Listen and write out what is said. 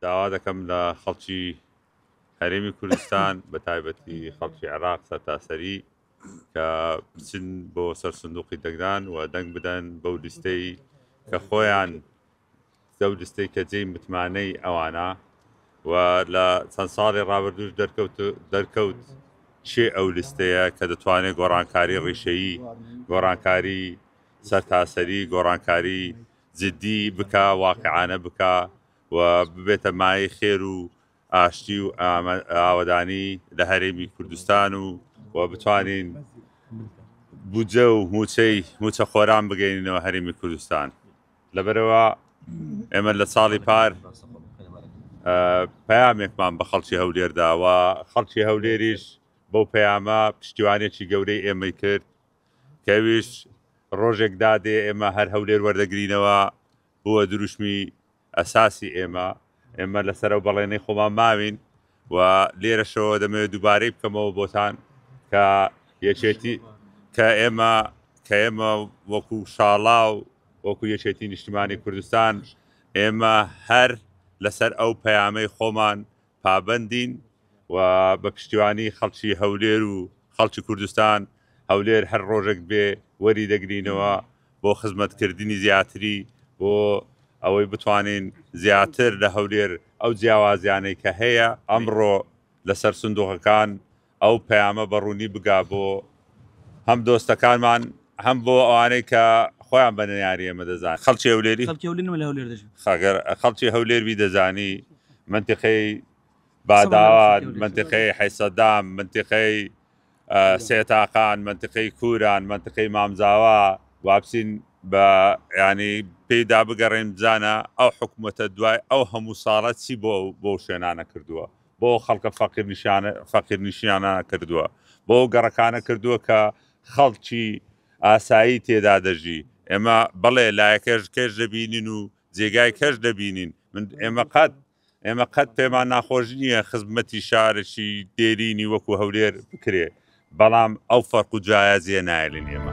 داوا دەکەم لە خەڵکی هەرێمی کوردستان بە تایبەتی خەڵکی عێراق سەرتاسەری کە بچن بۆ سەر سندوقی دەنگدان و دەنگ بدەن بەو لیستەی کە خۆیان لەو لیستەی کە جێی متمانەی ئەوانە و لە چەند ساڵی ڕابردووش دەرکەوت دەرکەوت چێ ئەو لیستەیە کە دەتوانێت گۆڕانکاری ڕیشەیی گۆڕانکاری سەرتاسەری گۆڕانکاری جدی بکا واقعانە بکا و ببێتە مایەی خێر و ئاشتی و ئاوەدانی لە هەرێمی کوردستان و و بتوانین بودجە و موچەی موچە خۆران بگەینەوە هەرێمی کوردستان لەبەرەوە ئێمە لە ساڵی پار پەیامێکمان بە خەڵکی هەولێردا و خەڵکی هەولێریش بەو پەیامە پشتیوانێکی گەورەی ئێمەی کرد کەویش ڕۆژێک دادێ ئێمە هەر هەولێر وەردەگرینەوە بووە دروشمی ئەساسی ئێمە، ئێمە لەسەر ئەو بەڵێنەی خۆمان ماوین و لێرەشەوە دەمەوێت دووبارەی بکەمەوە بۆتان کە یەکێتی کە ئێمە کە ئێمە وەکو شاڵاو وەکو یەکێتی نیشتیمانی کوردستان ئێمە هەر لەسەر ئەو پەیامەی خۆمان پابەندین و بە پشتیوانی خەڵکی هەولێر و خەڵکی کوردستان هەولێر هەر ڕۆژێک بێ وەری دەگرینەوە بۆ خزمەتکردنی زیاتری بۆ ئەوەی بتوانین زیاتر لە هەولێر ئەو جیاوازیانەی کە هەیە ئەمڕۆ لەسەر سندوقەکان ئەو پەیامە بە ڕوونی بگا بۆ هەم دۆستەکانمان هەم بۆ ئەوانەی کە خۆیان بە نەیاری ئێمە دەزان خەڵکی هەولێری خەڵکی هەولێر لە هەولێر دەژین خەگەر خەڵکی هەولێر بی دەزانی منتیقەی باداوان منتیقەی حەیسەدام منتیقەی سێتاقان منتیقەی کوران منتیقەی مامزاوا وابچین بە ینی پێیدا بگەڕێن بزانە ئەو حکوومەتە دوای ئەو هەموو ساڵە چی بۆ بۆ شوێنانە کردووە بۆ خەڵکە فەقیرنشینانە کردووە، بۆ ئەو گەڕەکانە کردووە کە خەڵکی ئاسایی تێدا دەژی. ئێمە بەڵێ لایەکەش کەش دەبینین و جێگای کەش دەبینین. من ئێمە قەت ئێمە قەت پێمان ناخۆش نییە خزمەتی شارێکی دێرینی وەکو هەولێر بکرێ، بەڵام ئەو فەرق و جیاوازییە نایەلین ئێمە.